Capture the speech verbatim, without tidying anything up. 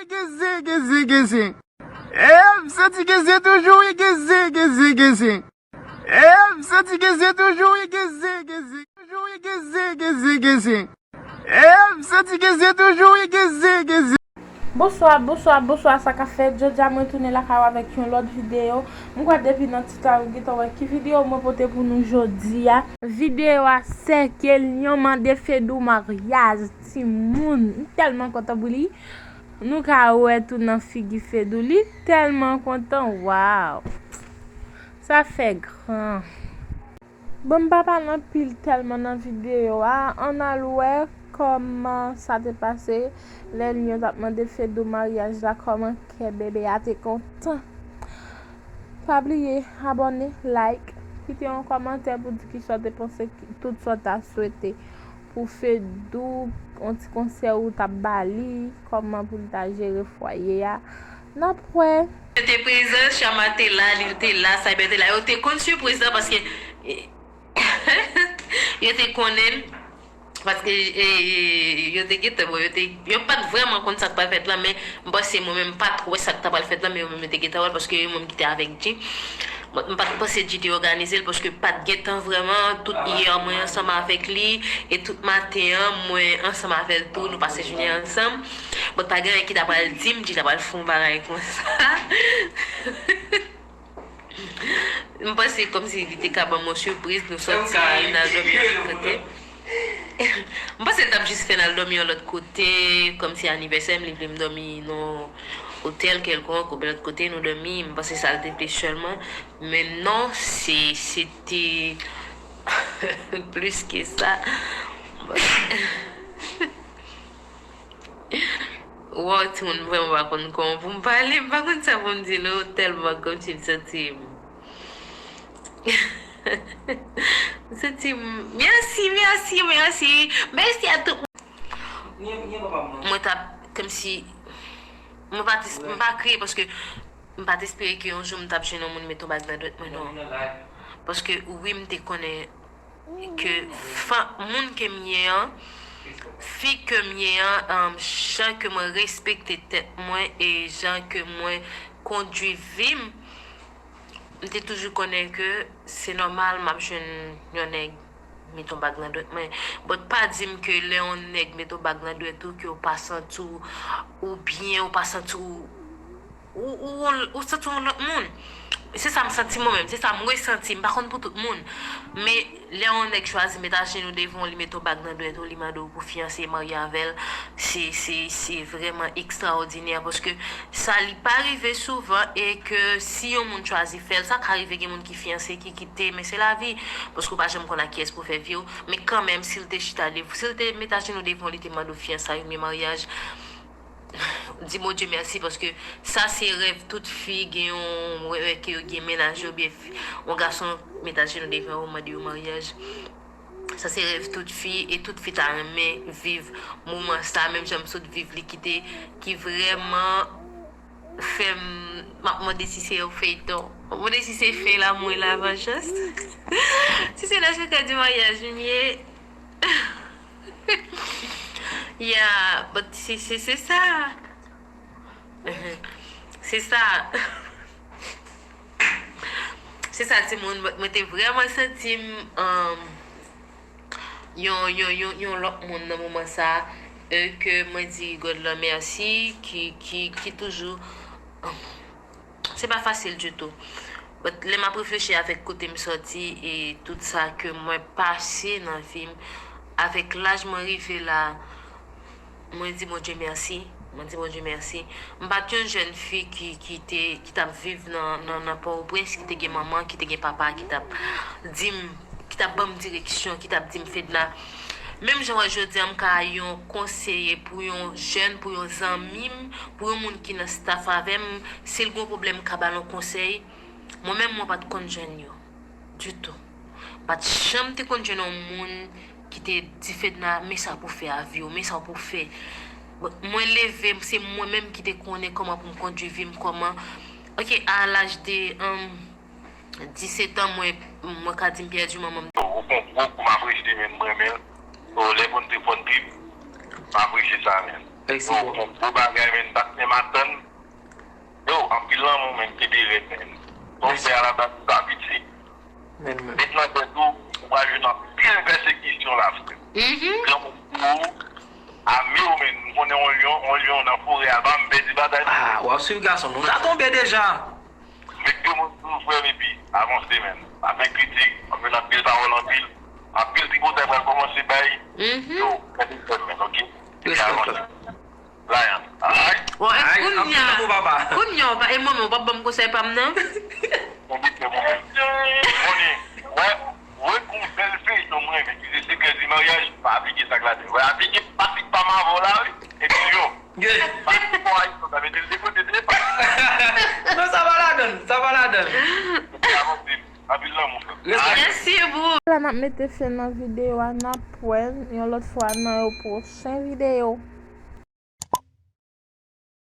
Geze, geze, geze. E, m santi geze toujou, wi, geze, geze, geze. E, m santi geze toujou, wi, geze, geze. Toujou, wi, geze, geze, geze. E, m santi geze toujou, wi, geze, geze. Bonswa, bonswa, bonswa, sa k ap fèt? Jodi a mwen tounen lakay ou avèk yon lòt videyo. M kwè depi nan tit la ou gentan wè ki videyo mwen pote pou nou jodi a. Videyo a se ke Lyon mande Fedou maryaj, timoun. M tèlman kontan pou li. Nou ka wè tou nan figi Fedou, li tèlman kontan, waw. Sa fè gran. Bon, m pa pale anpil tèlman nan videyo a. Ann al wè kòman sa te pase lè Lyon t ap mande Fedou maryaj la, kòman kè bebe a te kontan. Pa bliye abòne, like, kite yon kòmantè pou di kisa w te panse, ki- tout sa w ta swete pou Fedou, yon ti konsèy ou t ap ba li, kòman pou l ta jere fwaye a. N ap wè. Yo te prezan, Chama te la, li te la, Cyber te la. Yo te konn sipriz la paske yo te konnen l. Paske e, e, yo te gentan, bon, yo te, yo pa t vrèman konn sa k pral fèt la, men m panse mwen menm m pa t wè sa k ta pral fèt la, men yo menm yo te gentan wè l paske yo menm ki te avèk G. Bon, m pa t panse G te òganize l paske pa t gentan vrèman. Tout yè mwen ansanm avèk li e tout maten an mwen ansanm avè l tou, nou pase jounen an ansanm. Bon, pa gen anyen ki ta pral di m, G ta pral fè yon bagay konsa. M panse kòmsi li te ka ban m yon sipriz, nou sòti, n al dòmi yon lòt kote. M panse l t ap jis fè n al dòmi yon lòt kote, kòmsi anivèsè m, li vle m dòmi nan yon otèl kèlkonk, oubyen lòt kote nou dòmi. M panse sa l te vle sèlman. Men non, se, se te plis ke sa. Waw, timoun, m vrèman pa konn kòman pou m pale, m pa konn sa pou m di nou, tèlman kòmsi m santi m. M santi m, mèsi, mèsi, mèsi, mèsi a tout moun. Mwen t ap, kòmsi, mwen pa t, m pa kriye paske m pa t espere ke yon jou m t ap jwenn yon moun mete yon bag nan dwèt mwen, non. Paske wi, m te konnen ke fa, moun ke m ye an, fi ke m ye an, um, jan ke mwen respekte tèt mwen e jan ke mwen kondui vi m, m te toujou konnen ke se nòmal m ap jwenn yon nèg met yon bag nan dwèt mwen. But pa di m ke lè yon nèg met yon bag nan dwèt ou, ke w pa santi w, ou byen, ou pa santi w ou, ou, ou, ou santi w yon lòt moun. Se sa m santi mwen menm, se sa m resanti, m pa konn pou tout moun. Men lè yon nèg chwazi met ajenou devan w, li met yon bag nan dwèt ou, li mande w pou fiyanse, marye avè l, se, se, se vrèman ekstraòdinè, paske sa li pa rive souvan, e ke si yon moun chwazi fè l, sa ka rive gen moun ki fiyanse, ki kite, men se lavi, paske w pa janm konn ak kiyès pou fè vi w. Men kanmenm, si l te chita dev-, si l te met ajenou devan w, li te mande w fiyanse oubyen maryaj, di Bondye mèsi, paske sa se rèv tout fi gen yon, wè, wè, ke yo gen mennaj yo, oubyen fi, yon gason met ajenou devan yo, mande yo maryaj. Sa se rèv tout fi, e tout fi ta renmen viv moman sa, menm jan m sot viv li, ki te, ki vrèman fè m, m ap mande si se yon feyton. M ap mande si se fen lanmou e lavanjans. Si se nan chante di maryaj m ye. Yeah, but se, se, se sa. Se sa. Se sa, timoun, but mwen te vrèman santi m, um, yon, yon, yon, yon lòt moun nan moman sa, e ke mwen di God lan mèsi, ki, ki, ki toujou, um, Se pa fasil ditou. But lè m ap reflechi avèk kote m sòti e tout sa ke mwen pase nan vi m, avèk laj mwen rive la, mwen di Bondye mèsi. Mwen di Bondye mèsi. M pa t yon jèn fi ki, ki te, ki t ap viv nan, nan, nan Pòtoprens, ki te gen manman, ki te gen papa, ki t ap di m, ki t ap ban m direksyon, ki t ap di m, Fedna, menm jan w wè jodi a m ka yon konseye pou yon jèn, pou yon zanmi m, pou yon moun ki nan staff avè m, si l gen yon pwoblèm, m ka ba l yon konsèy. Mwen menm, mwen pa t konn jwenn yo ditou. M pa t janm te konn jwenn yon moun ki te di, Fedna, men sa pou w fè a vi w, men sa pou w fè. Bon, mwen leve, se mwen menm ki te konnen kòman pou m kondui vi m, kòman. Ok, a laj de, um, disèt an, mwen, mwen ka di m pèdi manman m. Ou fè yon gwo kou, m apresye, men m renmen l. O, lè pou n te fòn trip, m apresye sa, men. Yo, bon, bon bagay, men, m pa t menm Sa w fè a la baz, se pa piti. Menm, menm. Met nan tèt ou, ou pral jwenn anpil pèsekisyon la, frè. Granmoun pou ou, ame w, men m konnen yon lyon, yon lyon nan forè a, pa m pèdi batay. Ah, w ap swiv gason, nou ta tonbe deja. Met granmoun pou ou, frè m, epi avanse, men. Pa fè kritik, w ap jwenn anpil pawòl, anpil, anpil tripotay pral kòmanse bay. Yo, gade frè m, men, ok? Epi avanse. Lion. Alright. Bon, e kounye a, kounye a, e mwen menm, ou p ap ban m konsèy pa m nan? Konbite mwen menm. Money, wè, wè gon bèl feyton mwen renmen ki se Secret du mariage, pa aplike sa k ladan. Wè, aplike Patrick pa m avè w la, wi. Epi Lyon. Patrick pa ayisyen, sa mete l de kote, de pa. Non, sa pa ladan, sa pa ladan. Epi avanse. Anpil lanmou, frè. Respè. Mèsi, bro. La n ap mete fen nan videyo a, n ap wè yon lòt fwa nan yon pwochen videyo.